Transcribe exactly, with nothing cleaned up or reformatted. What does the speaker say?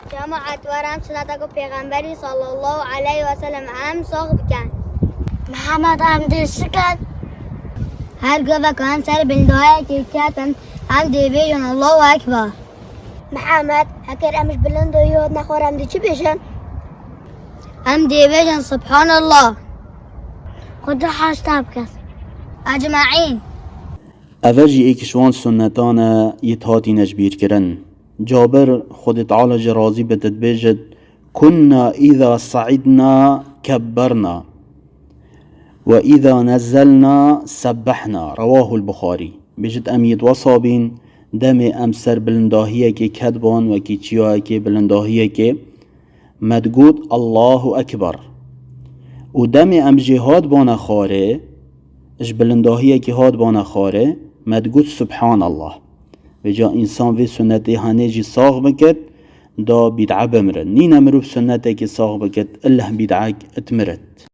Cemaat, were em suneta ku Pêxemberî sallallahu aleyhi ve sellem em sax bikin. Mihemed, em dê çi ken? Her gavek em ser bilindahiyekê ketin, em dê bêjin Allahu Ekber. Mihemed, heker em ji bilindahiyê hatine xwar, em dê çi bêjin? Em dê bêjin Subhanallah. Xwedê hewşta bike. Ecmaîn. Ev jî êk ji wan sunnetan e yê hatîne ji bîr kirin. Cabir, Xwedê Teala jê razî bit, dibêjit, "Kunna îza saidna kebberna ve îza nezelna sebbehna." Rewahul Buxarî. Bêjit, em yê di wesa bîn, demê em ser bilindahiyekê ketibon, wekî çiyayekê, bilindahiyekê, me digot, "Allahu Ekber." Û demê em jê hatibona xwarê, ji bilindahiyekê hatibona xwarê, me digot, "Subhanallah." Vêca însan vê sunnetê henê jî sax bikit, da bîd'a bimirin. Nîne mirov sunnetekê sax bikit, illeh bîd'ek dimirit.